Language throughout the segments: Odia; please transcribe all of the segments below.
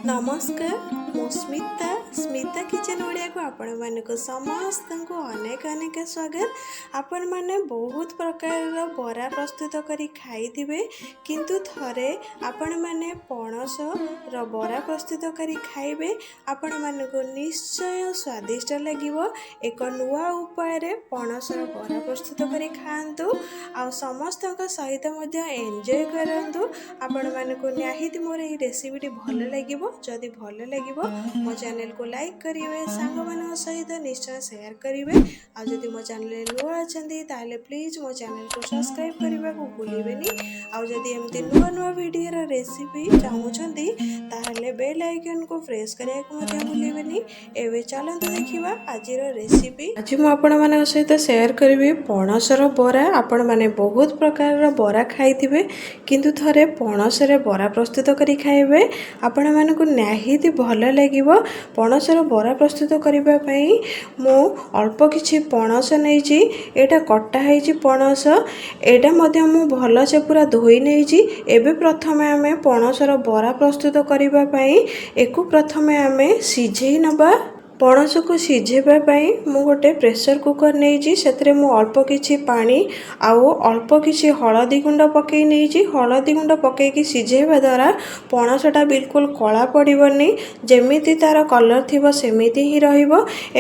ନମସ୍କାର, ମୁଁ ସ୍ମିତା। ସ୍ମିତା କିଚେନ୍ ଓଡ଼ିଆକୁ ଆପଣମାନଙ୍କୁ ସମସ୍ତଙ୍କୁ ଅନେକ ଅନେକ ସ୍ୱାଗତ। ଆପଣମାନେ ବହୁତ ପ୍ରକାରର ବରା ପ୍ରସ୍ତୁତ କରି ଖାଇଥିବେ, କିନ୍ତୁ ଥରେ ଆପଣମାନେ ପଣସର ବରା ପ୍ରସ୍ତୁତ କରି ଖାଇବେ, ଆପଣମାନଙ୍କୁ ନିଶ୍ଚୟ ସ୍ୱାଦିଷ୍ଟ ଲାଗିବ। ଏକ ନୂଆ ଉପାୟରେ ପଣସର ବରା ପ୍ରସ୍ତୁତ କରି ଖାଆନ୍ତୁ ଆଉ ସମସ୍ତଙ୍କ ସହିତ ମଧ୍ୟ ଏନ୍ଜୟ କରନ୍ତୁ। ଆପଣମାନଙ୍କୁ ନିହାତି ମୋର ଏହି ରେସିପିଟି ଭଲ ଲାଗିବ। ଯଦି ଭଲ ଲାଗିବ, ମୋ ଚ୍ୟାନେଲକୁ ଲାଇକ୍ କରିବେ, ସାଙ୍ଗମାନଙ୍କ ସହିତ ନିଶ୍ଚୟ ସେୟାର କରିବେ। ଆଉ ଯଦି ମୋ ଚ୍ୟାନେଲରେ ନୂଆ ଅଛନ୍ତି, ତାହେଲେ ପ୍ଲିଜ୍ ମୋ ଚ୍ୟାନେଲକୁ ସବସ୍କ୍ରାଇବ୍ କରିବାକୁ ଭୁଲିବେନି। ଆଉ ଯଦି ଏମିତି ନୂଆ ନୂଆ ଭିଡ଼ିଓର ରେସିପି ଚାହୁଁଛନ୍ତି, ତାହେଲେ ବେଲ୍ ଆଇକନ୍କୁ ପ୍ରେସ୍ କରିବାକୁ ମଧ୍ୟ ଭୁଲିବେନି। ଏବେ ଚାଲନ୍ତୁ ଦେଖିବା ଆଜିର ରେସିପି। ଆଜି ମୁଁ ଆପଣମାନଙ୍କ ସହିତ ସେୟାର କରିବି ପଣସର ବରା। ଆପଣମାନେ ବହୁତ ପ୍ରକାରର ବରା ଖାଇଥିବେ, କିନ୍ତୁ ଥରେ ପଣସରେ ବରା ପ୍ରସ୍ତୁତ କରି ଖାଇବେ, ଆପଣମାନଙ୍କୁ ନିହାତି ଭଲ ଲାଗିବ। ପଣସର ବରା ପ୍ରସ୍ତୁତ କରିବା ପାଇଁ ମୁଁ ଅଳ୍ପ କିଛି ପଣସ ନେଇଛି। ଏଇଟା କଟା ହେଇଛି ପଣସ। ଏଇଟା ମଧ୍ୟ ମୁଁ ଭଲସେ ପୁରା ଧୋଇ ନେଇଛି। ଏବେ ପ୍ରଥମେ ଆମେ ପଣସର ବରା ପ୍ରସ୍ତୁତ କରିବା ପାଇଁ ଏକୁ ପ୍ରଥମେ ଆମେ ସିଝେଇ ନେବା। ପଣସକୁ ସିଝେଇବା ପାଇଁ ମୁଁ ଗୋଟେ ପ୍ରେସର କୁକର୍ ନେଇଛି। ସେଥିରେ ମୁଁ ଅଳ୍ପ କିଛି ପାଣି ଆଉ ଅଳ୍ପ କିଛି ହଳଦୀ ଗୁଣ୍ଡ ପକାଇ ନେଇଛି। ହଳଦୀ ଗୁଣ୍ଡ ପକାଇକି ସିଝେଇବା ଦ୍ୱାରା ପଣସଟା ବିଲକୁଲ କଳା ପଡ଼ିବନି, ଯେମିତି ତା'ର କଲର୍ ଥିବ ସେମିତି ହିଁ ରହିବ।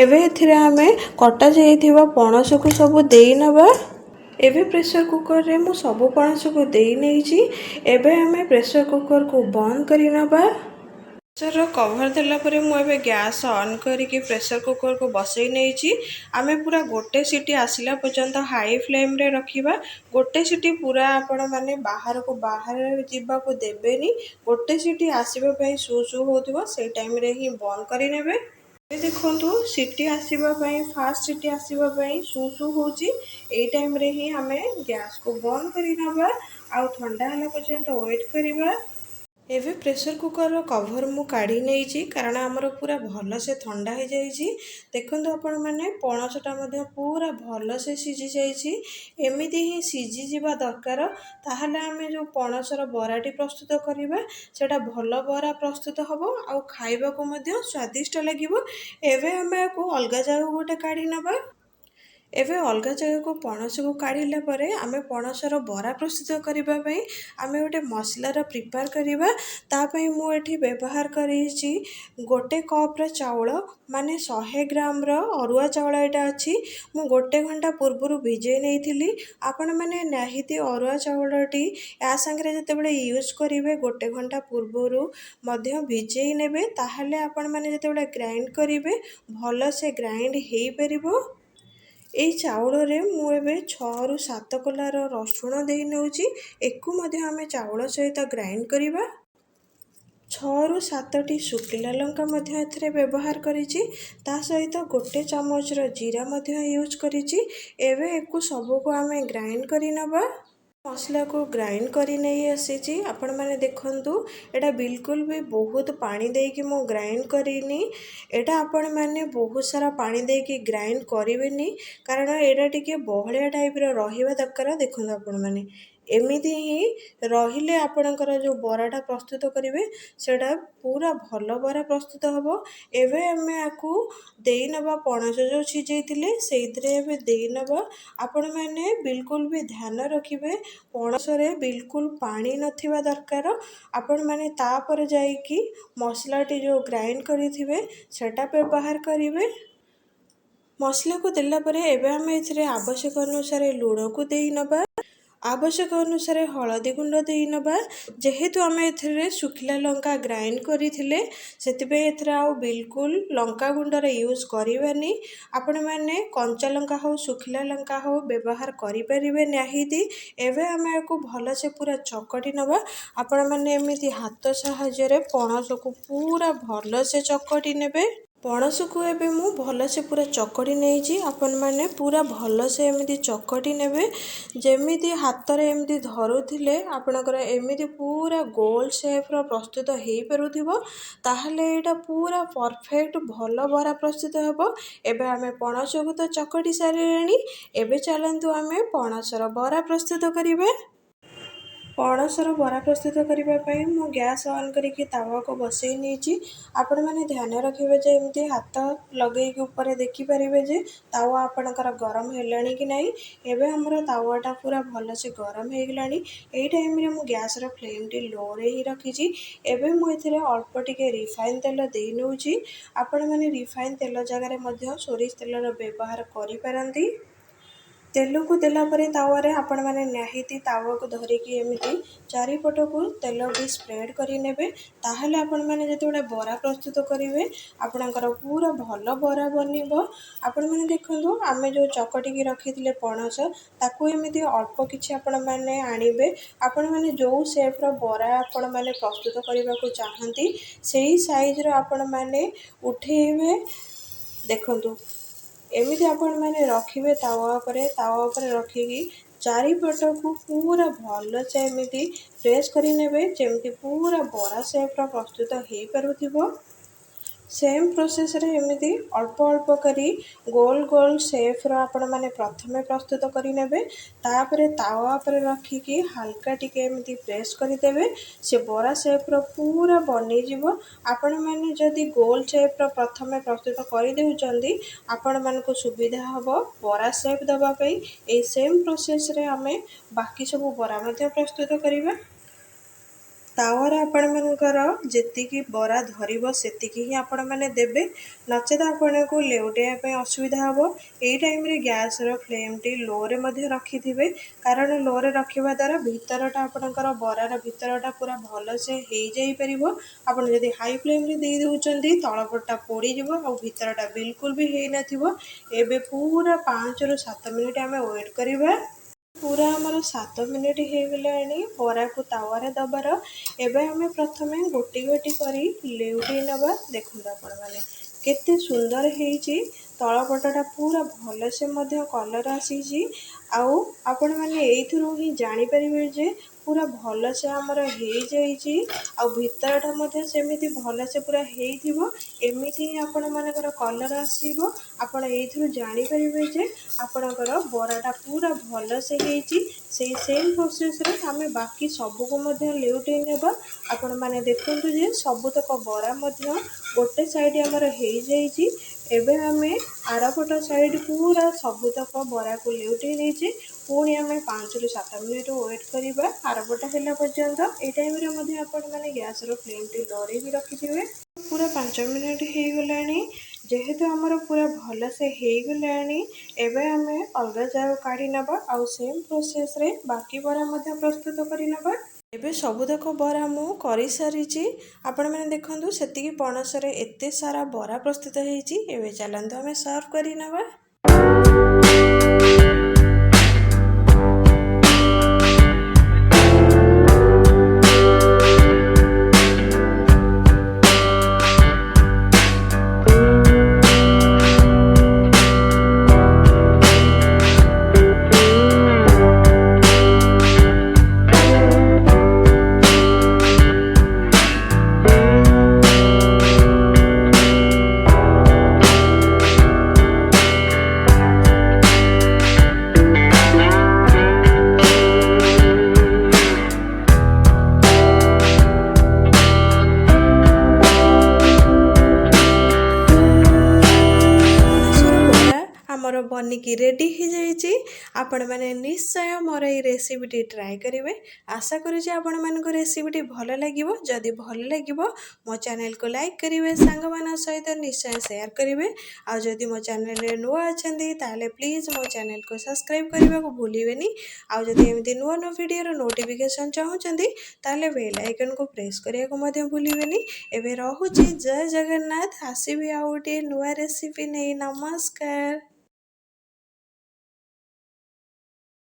ଏବେ ଏଥିରେ ଆମେ କଟା ଯାଇଥିବା ପଣସକୁ ସବୁ ଦେଇ ନେବା। ଏବେ ପ୍ରେସର କୁକର୍ରେ ମୁଁ ସବୁ ପଣସକୁ ଦେଇ ନେଇଛି। ଏବେ ଆମେ ପ୍ରେସର କୁକର୍କୁ ବନ୍ଦ କରି ନେବା। ପ୍ରେସରର କଭର୍ ଦେଲା ପରେ ମୁଁ ଏବେ ଗ୍ୟାସ୍ ଅନ୍ କରିକି ପ୍ରେସର କୁକର୍କୁ ବସେଇ ନେଇଛି। ଆମେ ପୁରା ଗୋଟେ ସିଟି ଆସିଲା ପର୍ଯ୍ୟନ୍ତ ହାଇ ଫ୍ଲେମ୍ରେ ରଖିବା। ଗୋଟେ ସିଟି ପୁରା ଆପଣମାନେ ବାହାରକୁ ବାହାରେ ଯିବାକୁ ଦେବେନି। ଗୋଟେ ସିଟି ଆସିବା ପାଇଁ ସୁ ସୁ ହେଉଥିବ, ସେଇ ଟାଇମ୍ରେ ହିଁ ବନ୍ଦ କରିନେବେ। ଏବେ ଦେଖନ୍ତୁ, ସିଟି ଆସିବା ପାଇଁ, ଫାଷ୍ଟ ସିଟି ଆସିବା ପାଇଁ ସୁ ସୁ ହେଉଛି। ଏଇ ଟାଇମ୍ରେ ହିଁ ଆମେ ଗ୍ୟାସ୍କୁ ବନ୍ଦ କରି ନେବା ଆଉ ଥଣ୍ଡା ହେଲା ପର୍ଯ୍ୟନ୍ତ ୱେଟ୍ କରିବା। ଏବେ ପ୍ରେସର କୁକର୍ର କଭର୍ ମୁଁ କାଢ଼ି ନେଇଛି, କାରଣ ଆମର ପୁରା ଭଲସେ ଥଣ୍ଡା ହେଇଯାଇଛି। ଦେଖନ୍ତୁ ଆପଣମାନେ, ପଣସଟା ମଧ୍ୟ ପୁରା ଭଲସେ ସିଝି ଯାଇଛି। ଏମିତି ହିଁ ସିଝିଯିବା ଦରକାର। ତାହେଲେ ଆମେ ଯେଉଁ ପଣସର ବରାଟି ପ୍ରସ୍ତୁତ କରିବା, ସେଇଟା ଭଲ ବରା ପ୍ରସ୍ତୁତ ହେବ ଆଉ ଖାଇବାକୁ ମଧ୍ୟ ସ୍ୱାଦିଷ୍ଟ ଲାଗିବ। ଏବେ ଆମେ ୟାକୁ ଅଲଗା ଜାଗାକୁ ଗୋଟେ କାଢ଼ି ନେବା। ଏବେ ଅଲଗା ଜାଗାକୁ ପଣସକୁ କାଢ଼ିଲା ପରେ ଆମେ ପଣସର ବରା ପ୍ରସ୍ତୁତ କରିବା ପାଇଁ ଆମେ ଗୋଟେ ମସଲାର ପ୍ରିପେୟାର କରିବା। ତା ପାଇଁ ମୁଁ ଏଠି ବ୍ୟବହାର କରିଛି ଗୋଟେ କପ୍ର ଚାଉଳ, ମାନେ 100 ଗ୍ରାମର ଅରୁଆ ଚାଉଳ ଏଇଟା ଅଛି। ମୁଁ ଗୋଟେ ଘଣ୍ଟା ପୂର୍ବରୁ ଭିଜେଇ ନେଇଥିଲି। ଆପଣମାନେ ନିହାତି ଅରୁଆ ଚାଉଳଟି ୟା ସାଙ୍ଗରେ ଯେତେବେଳେ ୟୁଜ୍ କରିବେ, ଗୋଟେ ଘଣ୍ଟା ପୂର୍ବରୁ ମଧ୍ୟ ଭିଜେଇ ନେବେ। ତାହେଲେ ଆପଣମାନେ ଯେତେବେଳେ ଗ୍ରାଇଣ୍ଡ କରିବେ, ଭଲସେ ଗ୍ରାଇଣ୍ଡ ହେଇପାରିବ। ଏଇ ଚାଉଳରେ ମୁଁ ଏବେ 6ରୁ 7 କୋଲାର ରସୁଣ ଦେଇ ନେଉଛି। ଏକୁ ମଧ୍ୟ ଆମେ ଚାଉଳ ସହିତ ଗ୍ରାଇଣ୍ଡ କରିବା। 6ରୁ 7ଟି ଶୁଖିଲା ଲଙ୍କା ମଧ୍ୟ ଏଥିରେ ବ୍ୟବହାର କରିଛି। ତା ସହିତ ଗୋଟେ ଚାମଚର ଜିରା ମଧ୍ୟ ୟୁଜ୍ କରିଛି। ଏବେ ଏକୁ ସବୁକୁ ଆମେ ଗ୍ରାଇଣ୍ଡ କରି ନେବା। ମସଲାକୁ ଗ୍ରାଇଣ୍ଡ କରି ନେଇ ଆସିଛି। ଆପଣମାନେ ଦେଖନ୍ତୁ, ଏଇଟା ବିଲକୁଲ ବି ବହୁତ ପାଣି ଦେଇକି ମୁଁ ଗ୍ରାଇଣ୍ଡ କରିନି। ଏଇଟା ଆପଣମାନେ ବହୁତ ସାରା ପାଣି ଦେଇକି ଗ୍ରାଇଣ୍ଡ କରିବେନି, କାରଣ ଏଇଟା ଟିକେ ବହଳିଆ ଟାଇପ୍ର ରହିବା ଦରକାର। ଦେଖନ୍ତୁ ଆପଣମାନେ, ଏମିତି ହିଁ ରହିଲେ ଆପଣଙ୍କର ଯେଉଁ ବରାଟା ପ୍ରସ୍ତୁତ କରିବେ, ସେଇଟା ପୁରା ଭଲ ବରା ପ୍ରସ୍ତୁତ ହେବ। ଏବେ ଆମେ ୟାକୁ ଦେଇନେବା। ପଣସ ଯେଉଁ ସିଝେଇଥିଲେ, ସେଇଥିରେ ଏବେ ଦେଇନେବା। ଆପଣମାନେ ବିଲକୁଲ ବି ଧ୍ୟାନ ରଖିବେ, ପଣସରେ ବିଲକୁଲ ପାଣି ନଥିବା ଦରକାର। ଆପଣମାନେ ତାପରେ ଯାଇକି ମସଲାଟି ଯେଉଁ ଗ୍ରାଇଣ୍ଡ କରିଥିବେ, ସେଇଟା ବ୍ୟବହାର କରିବେ। ମସଲାକୁ ଦେଲା ପରେ ଏବେ ଆମେ ଏଥିରେ ଆବଶ୍ୟକ ଅନୁସାରେ ଲୁଣକୁ ଦେଇ ନେବା, ଆବଶ୍ୟକ ଅନୁସାରେ ହଳଦୀ ଗୁଣ୍ଡ ଦେଇ ନେବା। ଯେହେତୁ ଆମେ ଏଥିରେ ଶୁଖିଲା ଲଙ୍କା ଗ୍ରାଇଣ୍ଡ କରିଥିଲେ, ସେଥିପାଇଁ ଏଥିରେ ଆଉ ବିଲକୁଲ ଲଙ୍କା ଗୁଣ୍ଡର ୟୁଜ୍ କରିବାନି। ଆପଣମାନେ କଞ୍ଚା ଲଙ୍କା ହେଉ, ଶୁଖିଲା ଲଙ୍କା ହେଉ, ବ୍ୟବହାର କରିପାରିବେ ନିହାତି। ଏବେ ଆମେ ୟାକୁ ଭଲସେ ପୁରା ଚକଟି ନେବା। ଆପଣମାନେ ଏମିତି ହାତ ସାହାଯ୍ୟରେ ପଣସକୁ ପୁରା ଭଲସେ ଚକଟି ନେବେ। ପଣସକୁ ଏବେ ମୁଁ ଭଲସେ ପୁରା ଚକଟି ନେଇଛି। ଆପଣମାନେ ପୁରା ଭଲସେ ଏମିତି ଚକଟି ନେବେ, ଯେମିତି ହାତରେ ଏମିତି ଧରୁଥିଲେ ଆପଣଙ୍କର ଏମିତି ପୁରା ଗୋଲ ସେପ୍ର ପ୍ରସ୍ତୁତ ହେଇପାରୁଥିବ। ତାହେଲେ ଏଇଟା ପୁରା ପରଫେକ୍ଟ ଭଲ ବରା ପ୍ରସ୍ତୁତ ହେବ। ଏବେ ଆମେ ପଣସକୁ ତ ଚକଟି ସାରିଲେଣି। ଏବେ ଚାଲନ୍ତୁ ଆମେ ପଣସର ବରା ପ୍ରସ୍ତୁତ କରିବା। ପଣସର ବରା ପ୍ରସ୍ତୁତ କରିବା ପାଇଁ ମୁଁ ଗ୍ୟାସ୍ ଅନ୍ କରିକି ତାୱାକୁ ବସେଇ ନେଇଛି। ଆପଣମାନେ ଧ୍ୟାନ ରଖିବେ ଯେ ଏମିତି ହାତ ଲଗେଇକି ଉପରେ ଦେଖିପାରିବେ ଯେ ତାୱା ଆପଣଙ୍କର ଗରମ ହେଲାଣି କି ନାହିଁ। ଏବେ ଆମର ତାୱାଟା ପୁରା ଭଲସେ ଗରମ ହେଇଗଲାଣି। ଏଇ ଟାଇମ୍ରେ ମୁଁ ଗ୍ୟାସ୍ର ଫ୍ଲେମ୍ଟି ଲୋରେ ହିଁ ରଖିଛି। ଏବେ ମୁଁ ଏଥିରେ ଅଳ୍ପ ଟିକେ ରିଫାଇନ୍ ତେଲ ଦେଇ ନେଉଛି। ଆପଣମାନେ ରିଫାଇନ୍ ତେଲ ଜାଗାରେ ମଧ୍ୟ ସୋରିଷ ତେଲର ବ୍ୟବହାର କରିପାରନ୍ତି। ତେଲକୁ ଦେଲା ପରେ ତାୱାରେ ଆପଣମାନେ ନିହାତି ତାୱାକୁ ଧରିକି ଏମିତି ଚାରିପଟକୁ ତେଲଟି ସ୍ପ୍ରେଡ଼୍ କରିନେବେ। ତାହେଲେ ଆପଣମାନେ ଯେତେବେଳେ ବରା ପ୍ରସ୍ତୁତ କରିବେ, ଆପଣଙ୍କର ପୁରା ଭଲ ବରା ବନିବ। ଆପଣମାନେ ଦେଖନ୍ତୁ, ଆମେ ଯେଉଁ ଚକଟିକି ରଖିଥିଲେ ପଣସ, ତାକୁ ଏମିତି ଅଳ୍ପ କିଛି ଆପଣମାନେ ଆଣିବେ। ଆପଣମାନେ ଯେଉଁ ସେପ୍ର ବରା ଆପଣମାନେ ପ୍ରସ୍ତୁତ କରିବାକୁ ଚାହାନ୍ତି, ସେଇ ସାଇଜ୍ର ଆପଣମାନେ ଉଠେଇବେ। ଦେଖନ୍ତୁ, ଏମିତି ଆପଣମାନେ ରଖିବେ ତାୱା ଉପରେ। ତାୱା ଉପରେ ରଖିକି ଚାରିପଟକୁ ପୁରା ଭଲସେ ଏମିତି ପ୍ରେସ୍ କରିନେବେ, ଯେମିତି ପୁରା ବରା ସେପ୍ର ପ୍ରସ୍ତୁତ ହେଇପାରୁଥିବ। ସେମ୍ ପ୍ରୋସେସ୍ରେ ଏମିତି ଅଳ୍ପ ଅଳ୍ପ କରି ଗୋଲ ଗୋଲ ସେପ୍ର ଆପଣମାନେ ପ୍ରଥମେ ପ୍ରସ୍ତୁତ କରିନେବେ। ତାପରେ ତାୱା ଉପରେ ରଖିକି ହାଲକା ଟିକେ ଏମିତି ପ୍ରେସ୍ କରିଦେବେ, ସେ ବରା ସେପ୍ର ପୁରା ବନିଯିବ। ଆପଣମାନେ ଯଦି ଗୋଲ ସେପ୍ର ପ୍ରଥମେ ପ୍ରସ୍ତୁତ କରିଦେଉଛନ୍ତି, ଆପଣମାନଙ୍କୁ ସୁବିଧା ହେବ ବରା ସେପ୍ ଦେବା ପାଇଁ। ଏଇ ସେମ୍ ପ୍ରୋସେସ୍ରେ ଆମେ ବାକି ସବୁ ବରା ମଧ୍ୟ ପ୍ରସ୍ତୁତ କରିବା। ତାୱାରେ ଆପଣମାନଙ୍କର ଯେତିକି ବରା ଧରିବ, ସେତିକି ହିଁ ଆପଣମାନେ ଦେବେ, ନଚେତ ଆପଣଙ୍କୁ ଲେଉଟେଇବା ପାଇଁ ଅସୁବିଧା ହେବ। ଏଇ ଟାଇମ୍ରେ ଗ୍ୟାସ୍ର ଫ୍ଲେମ୍ଟି ଲୋରେ ମଧ୍ୟ ରଖିଥିବେ, କାରଣ ଲୋରେ ରଖିବା ଦ୍ୱାରା ଭିତରଟା ଆପଣଙ୍କର ବରାର ଭିତରଟା ପୁରା ଭଲସେ ହେଇଯାଇପାରିବ। ଆପଣ ଯଦି ହାଇ ଫ୍ଲେମ୍ରେ ଦେଇ ଦେଉଛନ୍ତି, ତଳପଟଟା ପୋଡ଼ିଯିବ ଆଉ ଭିତରଟା ବିଲକୁଲ ବି ହେଇନଥିବ। ଏବେ ପୁରା 5ରୁ 7 ମିନିଟ୍ ଆମେ ୱେଟ୍ କରିବା। ପୁରା ଆମର 7 ମିନିଟ୍ ହେଇଗଲାଣି ବରାକୁ ତାୱାରେ ଦେବାର। ଏବେ ଆମେ ପ୍ରଥମେ ଗୋଟି ଗୋଟି କରି ଲେଉଟେଇ ନେବା। ଦେଖନ୍ତୁ ଆପଣମାନେ, କେତେ ସୁନ୍ଦର ହେଇଛି। ତଳ ପଟଟା ପୁରା ଭଲସେ ମଧ୍ୟ କଲର୍ ଆସିଛି। ଆଉ ଆପଣମାନେ ଏଇଥିରୁ ହିଁ ଜାଣିପାରିବେ ଯେ ପୁରା ଭଲସେ ଆମର ହେଇଯାଇଛି ଆଉ ଭିତରଟା ମଧ୍ୟ ସେମିତି ଭଲସେ ପୁରା ହେଇଥିବ। ଏମିତି ହିଁ ଆପଣମାନଙ୍କର କଲର୍ ଆସିବ। ଆପଣ ଏଇଥିରୁ ଜାଣିପାରିବେ ଯେ ଆପଣଙ୍କର ବରାଟା ପୁରା ଭଲସେ ହେଇଛି। ସେଇ ସେମ୍ ପ୍ରୋସେସ୍ରେ ଆମେ ବାକି ସବୁକୁ ମଧ୍ୟ ଲେଉଟେଇ ନେବା। ଆପଣମାନେ ଦେଖନ୍ତୁ ଯେ ସବୁତକ ବରା ମଧ୍ୟ ଗୋଟେ ସାଇଡ଼୍ ଆମର ହେଇଯାଇଛି। ଏବେ ଆମେ ଆରପଟ ସାଇଡ଼୍ ପୁରା ସବୁତକ ବରାକୁ ଲେଉଟେଇ ଦେଇଛେ। ପୁଣି ଆମେ 5ରୁ 7 ମିନିଟ୍ ୱେଟ୍ କରିବା ଆରପଟ ହେଲା ପର୍ଯ୍ୟନ୍ତ। ଏଇ ଟାଇମ୍ରେ ମଧ୍ୟ ଆପଣମାନେ ଗ୍ୟାସ୍ର ଫ୍ଲେମ୍ଟି ଲୋରେ ହିଁ ରଖିଥିବେ। ପୁରା 5 ମିନିଟ୍ ହେଇଗଲାଣି। ଯେହେତୁ ଆମର ପୁରା ଭଲସେ ହେଇଗଲାଣି, ଏବେ ଆମେ ଅଲଗା ଜାଗାକୁ କାଢ଼ି ନେବା ଆଉ ସେମ୍ ପ୍ରୋସେସ୍ରେ ବାକି ବରା ମଧ୍ୟ ପ୍ରସ୍ତୁତ କରିନେବା। ଏବେ ସବୁତକ ବରା ମୁଁ କରିସାରିଛି। ଆପଣମାନେ ଦେଖନ୍ତୁ, ସେତିକି ପଣସରେ ଏତେ ସାରା ବରା ପ୍ରସ୍ତୁତ ହେଇଛି। ଏବେ ଚାଲନ୍ତୁ ଆମେ ସର୍ଭ କରିନେବା। ପଣସର ବରା ଆମର ବନିକି ରେଡ଼ି ହେଇଯାଇଛି। ଆପଣମାନେ ନିଶ୍ଚୟ ମୋର ଏଇ ରେସିପିଟି ଟ୍ରାଏ କରିବେ। ଆଶା କରୁଛି ଆପଣମାନଙ୍କୁ ରେସିପିଟି ଭଲ ଲାଗିବ। ଯଦି ଭଲ ଲାଗିବ, ମୋ ଚ୍ୟାନେଲକୁ ଲାଇକ୍ କରିବେ, ସାଙ୍ଗମାନଙ୍କ ସହିତ ନିଶ୍ଚୟ ସେୟାର କରିବେ। ଆଉ ଯଦି ମୋ ଚ୍ୟାନେଲରେ ନୂଆ ଅଛନ୍ତି, ତାହେଲେ ପ୍ଲିଜ୍ ମୋ ଚ୍ୟାନେଲକୁ ସବସ୍କ୍ରାଇବ୍ କରିବାକୁ ଭୁଲିବେନି। ଆଉ ଯଦି ଏମିତି ନୂଆ ନୂଆ ଭିଡ଼ିଓର ନୋଟିଫିକେସନ୍ ଚାହୁଁଛନ୍ତି, ତାହେଲେ ବେଲ୍ ଆଇକନ୍କୁ ପ୍ରେସ୍ କରିବାକୁ ମଧ୍ୟ ଭୁଲିବେନି। ଏବେ ରହୁଛି। ଜୟ ଜଗନ୍ନାଥ। ଆସିବି ଆଉ ଗୋଟିଏ ନୂଆ ରେସିପି ନେଇ। ନମସ୍କାର।